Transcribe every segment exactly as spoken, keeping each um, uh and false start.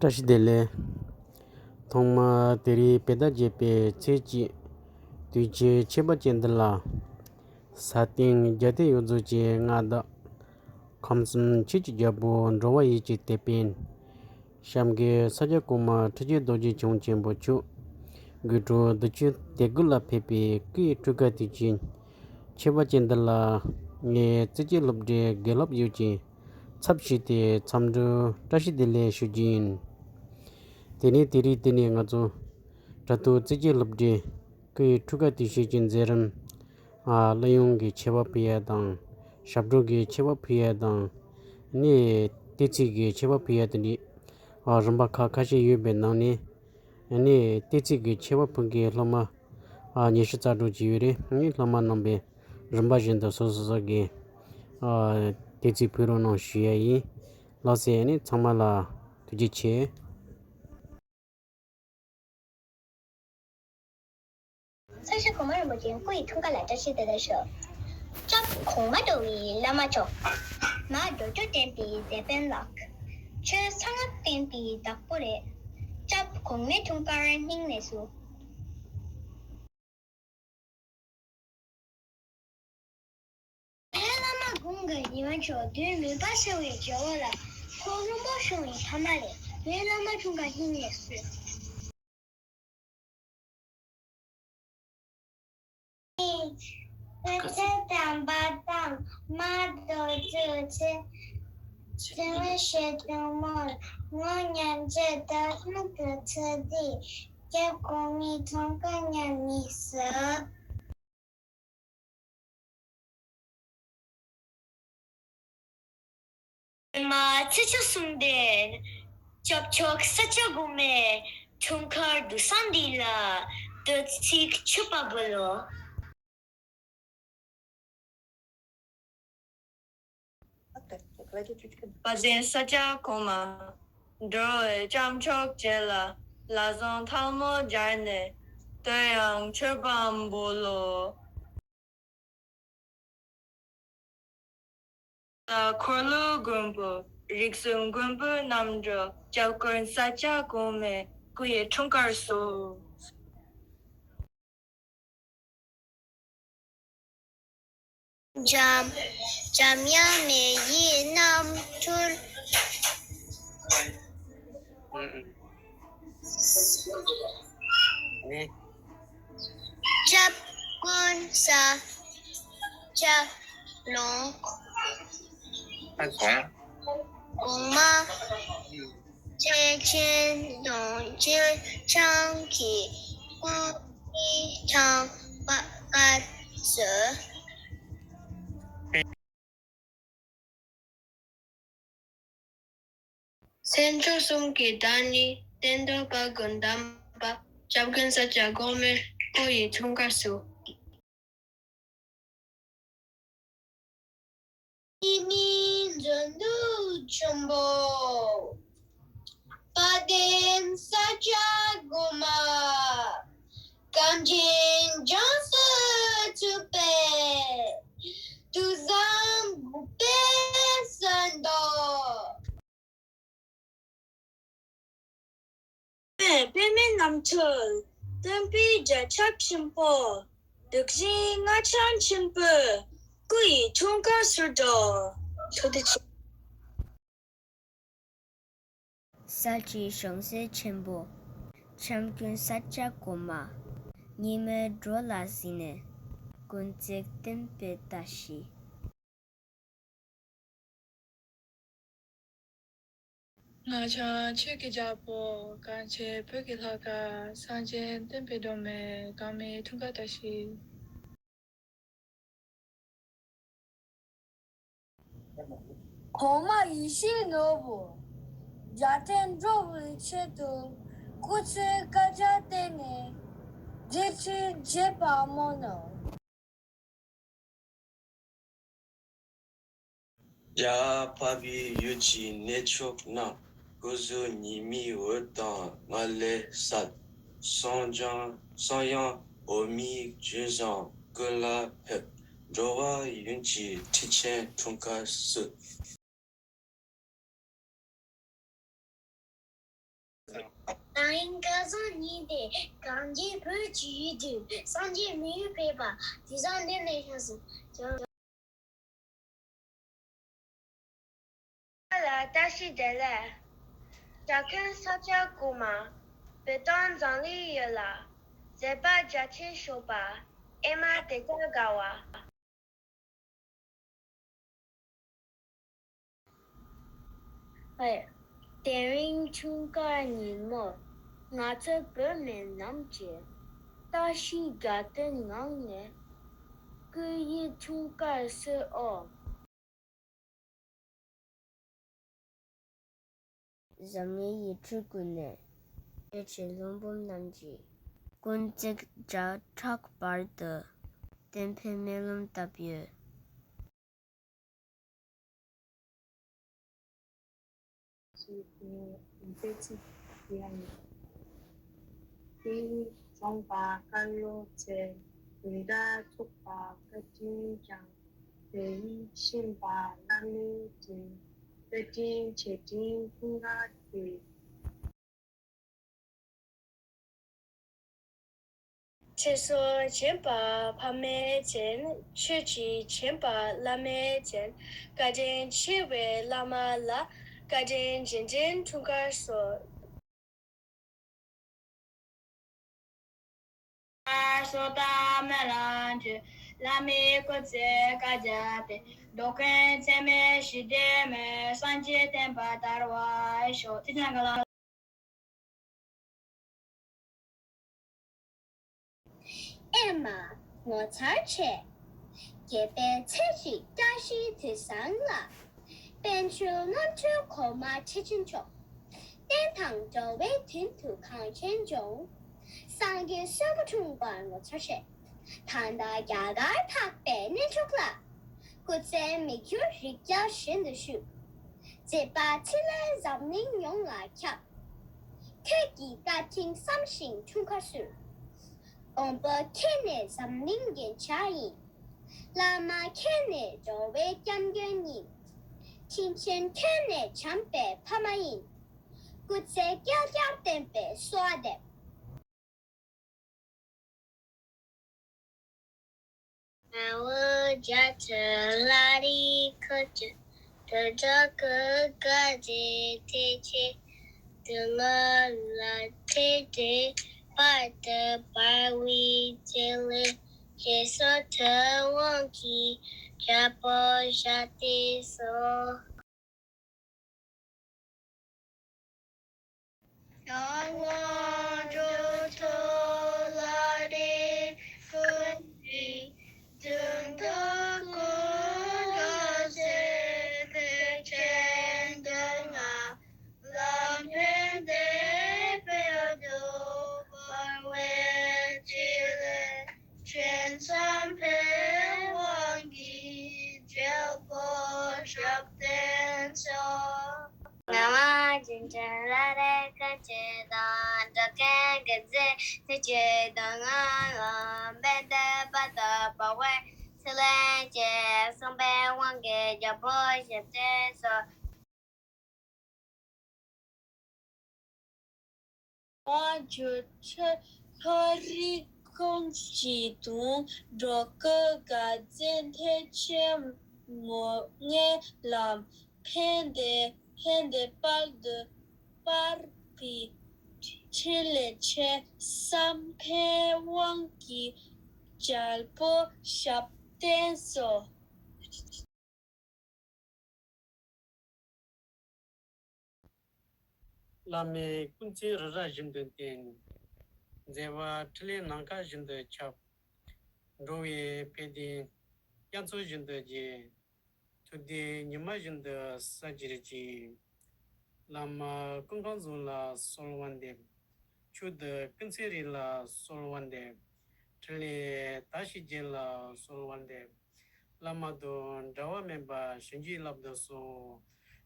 བཀྲ་ཤིས་བདེ་ལེགས། ཐོག་མར་དེ་རིང་བོད་ཟླ་བརྒྱད་པའི་ཚེས་གཅིག་དུས་ཆེན་ཁྱད་པར་ཅན་འདི་ལ། ས་སྟེང་རྒྱལ་བསྟན་ཡོངས་རྫོགས་ཀྱི་མངའ་བདག་ཁམས་གསུམ་ཆོས་ཀྱི་རྒྱལ་པོ་འགྲོ་བ་ཡིད་ཀྱི་དེད་དཔོན། སྐྱབས་མགོན་ས་སྐྱ་གོང་མ་ཁྲི་ཆེན་རྡོ་རྗེ་འཆང་ཆེན་པོ་མཆོག་དགུང་གྲངས་བདུན་ཅུ་དོན་དགུ་ལ་ཕེབས་པའི་སྐུའི་འཁྲུངས་སྐར་དུས་ཆེན་ཁྱད་པར་ཅན་འདི་ལ། ངས་བརྩེ་ཆེན་སློབ་གྲྭའི་དགེ་སློབ་ཡོངས་ཀྱི་ཚབ་ཞུས་ཏེ་འཚམས་འདྲི་བཀྲ་ཤིས་བདེ་ལེགས་ཞུ་རྒྱུ་ཡིན། དེ་ནས་དེ་རིང་འདི་ནས་ང་ཚོ་དྲ་ཐོག་བརྩེ་ཆེན་སློབ་གྲྭའི་སྐུའི་འཁྲུངས་སྐར་དུས་ཆེན་གྱི་མཛད་རིམ། ཨ། གླུ་དབྱངས་ཀྱི་ཆེད་དཔག་ཕུལ་ཡ་དང་། ཞབས་བྲོ་གི་ཆེད་དཔག་ཕུལ་ཡ་དང་། ནས་བསྟོད་ཚིག་གི་ཆེད་དཔག་ཕུལ་ཡ་དེ་འདྲའི། ཨ། རིམ་པ་ཁག་ཁ་ཤས་ཡོད་པའི་ནང་ནས། ནས་བསྟོད་ཚིག་གི་ཆེད་དཔག་ཕུལ་མཁན་སློབ་མ། ཨ། ཉི་ཤུ་རྩ་དྲུག་ཅིག་ཡོད་རེད། ནས་སློབ་མ་རྣམ་པས་རིམ་པ་བཞིན་དུ་སོ་སོ་སོ་གི། ཨ། བསྟོད་ཚིག་ཕུལ་རོགས་གནང་ཞུ་ཡ་ཡིན། ལགས་སེ། ནས་ཚང་མ་ལ་ཐུགས་རྗེ་ཆེ། ས་སྐྱ་གོང་མ་རིན་པོ་ཆེའི་སྐུ་ཡི་འཁྲུངས་སྐར་ལ་བཀྲ་ཤིས་བདེ་ལེགས་ཞུ། སྐྱབས་གོང་མ་འགྲོ་བའི་བླ་མ་མཆོག་མར་འགྲོ་རྒྱུ་བསྟན་པའི་དེད་དཔོན་ལགས། ཆོས་གསང་སྔགས་བསྟན་པའི་བདག་པོ་རེད། སྐྱབས་གོང་མའི་འཁྲུངས་སྐར་སྙིང་ནས་ཟུར། བོད་བླ་མ་དགུང་གི་ཉི་མ་མཆོག་དུས་མེད་པ་གསལ་བའི་རྒྱལ་བ་ལ་ཁོང་རིན་པོ་ཆེ་ཡི་ཕ་མ་ལས་བོད་བླ་མ་འཁྲུངས་སྐར་སྙིང་ནས་ཟུར། ཚེ་དམ་པ་དང་མ་རྡོ་རྗེ་ཚེ་ཚེ་ཞེས་དུ་མོར་ངོ་མཉམ་རྗེས་ད་ལྟ་དུ་ཚེ་འདི་སྐྱབས་གོང་མའི་འཁྲུངས་སྐར་མཉམ་མི་ཟ། མ་ཚེས་བཅུ་གསུམ་དེ་སྐྱབས་མཆོག་ས་སྐྱ་གོང་མའི་འཁྲུངས་སྐར་དུས་བཟང་འདི་ལ་བསྟོད་ཚིག་མཆོད་པ་འབུལ་ལོ། དཔལ་ལྡན་ས་སྐྱ་གོང་མ། འགྲོ་བའི་སྐྱབས་མཆོག་བཅས་ལ་ལག་བཟང་ཐལ་མོ་སྦྱར་ནས་བསྟོད་དབྱངས་མཆོད་པ་འབུལ་ལོ། ལ་འཁོར་ལོའི་མགོན་པོ་རིགས་གསུམ་མགོན་པོའི་རྣམ་གྲོལ་སྐྱབས་མགོན་ས་སྐྱ་གོང་མའི་སྐུ་ཡི་འཁྲུངས་སྐར་སོགས། འཇམ། འཇམ་དབྱངས་མེ་ཡི་རྣམ་འཕྲུལ། སྐྱབས་མགོན་ས་སྐྱ་ལོངས། གོང་མ། ཐེག་ཆེན་རྡོ་རྗེ་འཆང་གི་སྐུ་ཚེ་ཐང་པ་བར་སོ། སེམས་མཆོག་གསུམ་གྱི་བདག་ཉིད་གཏན་དུ་དཔའ་རྒོད་དམ་པ་སྐྱབས་མགོན་ས་སྐྱ་གོང་མའི་སྐུ་ཡི་འཁྲུངས་སྐར་སུ། ཉི་མའི་འཛིན་མདོས་ཆེན་པོ། དཔལ་ལྡན་ས་སྐྱ་གོང་མ། གངས་ཅན་ལྗོངས་སུ་ཚུད་པའི་དུས་བཟང་དགུ་པའི་གསོལ་འདེབས། པདྨའི་རྣམ་འཕྲུལ་སྟོན་པའི་རྒྱལ་ཚབ་ཆེན་པོ། དུག་ཤིང་རྔ་ཆེན་ཆེན་པོའི་སྐུ་ཡི་འཁྲུངས་སྐར་སུ་འགྲོ། ཐུགས་རྗེ་ཆེ། གསལ་བྱེད་བྱང་སེམས་ཆེན་པོ། སྐྱབས་མགོན་ས་སྐྱ་གོང་མ། ཉི་མའི་འགྲོ་ལ་གཟིགས་ནས། ཀུན་བརྩེགས་བསྟན་པའི་བཀྲ་ཤིས། སྔགས་འཆང་ཆོས་ཀྱི་རྒྱལ་པོ། གངས་ཅན་བོད་ཀྱི་ལྷ་སྐལ། གསང་ཆེན་བསྟན་པའི་སྒྲོན་མེ། གོང་མའི་འཁྲུངས་སྐར་བཀྲ་ཤིས། གོང་མ་ཡེ་ཤེས་ནོར་བུ། རྒྱལ་བསྟན་འགྲོ་བའི་ཆེད་དུ། སྐུ་ཚེ་བསྐལ་བརྒྱར་བརྟན་ནས། བདེ་ཆེན་རྒྱས་པར་སྨོན་ནོ། རྒྱ་གར་འཕགས་པའི་ཡུལ་གྱི་གནས་མཆོག་རྣམས། སྐུ་གཟུགས་ཉི་མའི་འོད་དང་ངང་ལས་གསལ། གསང་སྦྱངས་གསང་ཡང་འོད་མའི་ལྗོན་བཟང་ཀུན་ལ་ཕེབས། འགྲོ་བ་ཡོངས་ཀྱི་ཁྲིད་ཆེན་འཁྲུངས་སྐར་སུ། རང་ཡིན་སྐལ་བཟང་ཉིད་དེ། གངས་རྒྱན་བོད་ཀྱི་ཡུལ་དུ། སངས་རྒྱས་མི་ཡུལ་ཕེབས་པ། དུས་བཟང་འདི་ནས་ཤར་སོང་། ལ་བཀྲ་ཤིས་བདེ་ལེགས། སྦྲ་ཁང་ས་ཆ་དགུ་མ། བོད་དོན་འཛམ་གླིང་ཡུལ་ལ། མཛད་པ་རྒྱ་ཆེན་ཤོག་པ། ཨེ་མ་དེ་ལྟར་དགའ་བ། ཨེ། དེ་རིང་འཁྲུངས་སྐར་ཉིན་མོར། ང་ཚོ་བོད་མི་རྣམས་ཀྱིས། བཀྲ་ཤིས་དགའ་སྟོན་ངང་ནས། སྐུ་ཡི་འཁྲུངས་སྐར་བསུའོ། འཛམ་གླིང་ཡུལ་གྲུ་ཀུན་ནས། བོད་ཀྱི་སློབ་འབུམ་རྣམས་ཀྱིས། ཀུན་བརྩེགས་བརྒྱ་ཕྲག་བར་དུ། བསྟན་འཕེལ་སྨོན་ལམ་བཏབ་ཡོད། ཞེས་པའི་དཔེ་ཚིག་ཡང་ཡིན། དེ་ཡིས་བྱུང་བ་བཀའ་བློ་ཚེ། འདི་འདྲ་ཐུག་པ་བཀའ་དྲིན་ཀྱང་། དེ་ཡིས་ཤེས་པ་བླ་མའི་དྲིན། བཀའ་དྲིན་ཆེ་དྲིན་ཀུན་དགའ་སྟེ། ཁྱེད་སོགས་བྱོན་པ་ཕ་མའི་རྒྱན། ཁྱོད་ཀྱིས་བྱོན་པ་བླ་མའི་རྒྱན། བཀའ་དྲིན་ཆེ་བའི་བླ་མ་ལ། བཀའ་དྲིན་རྗེས་དྲན་འཁྲུངས་སྐར་བསུ། སོ་ཐར་སྨོན་ལམ་ཆེ། བླ་མའི་སྐུ་ཚེ་བསྐལ་བརྒྱར་བརྟན། འགྲོ་ཀུན་ཚད་མེད་ཞི་བདེའི་སྨོན། སངས་རྒྱས་བསྟན་པ་དར་བར་ཤོག་ཐུགས་རྗེ་གནང་། ཨེ་མ་ངོ་མཚར་ཆེ། རྒྱལ་པོའི་ཚེ་གཅིག་བཀྲ་ཤིས་དུས་བཟང་ལ། དཔལ་འབྱོར་རྣམ་གྲོལ་གོང་མ་ཁྲི་ཆེན་མཆོག་བསྟན་དང་འགྲོ་བའི་དོན་དུ་གངས་ཅན་ལྗོངས། སངས་རྒྱས་གསོན་པོ་འཁྲུངས་པར་ངོ་མཚར་ཆེ། ད་ལྟ་རྒྱ་གར་འཕགས་པའི་གནས་མཆོག་ལ། སྐུ་ཚེའི་མིག་ཡོར་རིགས་བརྒྱ་བཞིན་དུ་བཞུགས། མཛད་པ་ཕྲིན་ལས་འཛམ་གླིང་ཡོངས་ལ་ཁྱབ། ཁྱོད་ཀྱི་བཀའ་དྲིན་བསམ་ཞིང་འཁྲུངས་སྐར་བསུ། དབང་པོ་ཁྱེད་ནི་འཛམ་གླིང་རྒྱན་ཆ་ཡིན། བླ་མ་ཁྱེད་ནི་འགྲོ་བའི་སྐྱབས་མགོན་ཡིན། དྲིན་ཅན་ཁྱེད་ནི་བྱམས་པའི་ཕ་མ་ཡིན། སྐུ་ཚེ་བསྐལ་བརྒྱར་བརྟན་པའི་གསོལ་བ་འདེབས། ང་བོ་རྒྱ་ཆེ་བླ་རི་ཁུལ་གྱི་དུད་འགྲོ་ཀུན་དགའ་བདེ་ཐེག་ཆེན། སྡུག་བསྔལ་ལས་ཐར་ཏེ་བར་དུ་བར་བའི་བྱེད་ལས། རྗེས་སུ་མཐུན་དབང་གི་རྒྱལ་པོ་ཞབས་བརྟན་སོགས། ཡང་དབང་འགྲོ་ཐོབ་བླ་རི་ཀུན་གྱི། དོན་དག་ཀུན་དགའ་ཚེ་ཐེག་ཆེན་དོན་ལ། ལམ་འདྲེན་དེ་ཕན་འདོགས་བར་བའི་བྱེད་ལས། དྲིན་ཅན་མཐུན་དབང་གི་རྒྱལ་པོ་ཞབས་བརྟན་སོགས། ངག་དབང་རྗེས་དྲན་བླ་རེ་ཀུན་གྱི་དང་། འགྲོ་ཀུན་དགའ་མཛད་ཐེག་ཆེན་དོན་ལྔ་ལ། ཕན་བདེ་བར་དུ་འབར་བའི་ཚེ་ལས་སྐྱེས། གསང་བའི་དབང་གི་རྒྱལ་པོ་ཞབས་བརྟན་སོགས། དབང་ཕྱུག་ཆོས་ལྷ་རིགས་ཀུན་གྱི་དང་། འགྲོ་ཀུན་དགའ་མཛད་ཐེག་ཆེན་མོ་ལྔའི་ལམ། ཕན་བདེ་ཕན་བདེ་བར་དུ་འབར་བའི་ཕྲིན་ལས་ཆེ། གསང་བའི་དབང་གི་རྒྱལ་པོ་ཞབས་བརྟན་སོགས། བླ་མའི་སྐུ་ཚེ་རི་རབ་བཞིན་དུ་བརྟན། མཛད་པ་ཕྲིན་ལས་ནམ་མཁའ་བཞིན་དུ་ཁྱབ། འགྲོ་བའི་ཕན་བདེ་རྒྱ་མཚོ་བཞིན་དུ་རྒྱས། ཐུབ་བསྟན་ཉི་མ་བཞིན་དུ་གསལ་གྱུར་ཅིག། བླ་མ་ཀུན་དགའ་གསུམ་ལ་གསོལ་བ་འདེབས། ཕྱུག་བདུད་ཀུན་ཚེ་རིང་ལ་གསོལ་བ་འདེབས། འཕྲིན་ལས་དར་ཞིང་རྒྱས་ལ་གསོལ་བ་འདེབས། བླ་མ་དང་འབྲལ་བ་མེད་པར་བྱིན་གྱིས་བརླབ་ཏུ་གསོལ།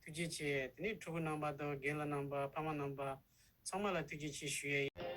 ཐུགས་རྗེ་ཆེ། དེ་ནས་ཕྲུ་གུ་རྣམ་པ་དང་རྒན་ལགས་རྣམ་པ་ཕ་མ་རྣམ་པ་ཚང་མ་ལ་ཐུགས་རྗེ་ཆེ་ཞུ་ཡས་ཡིན།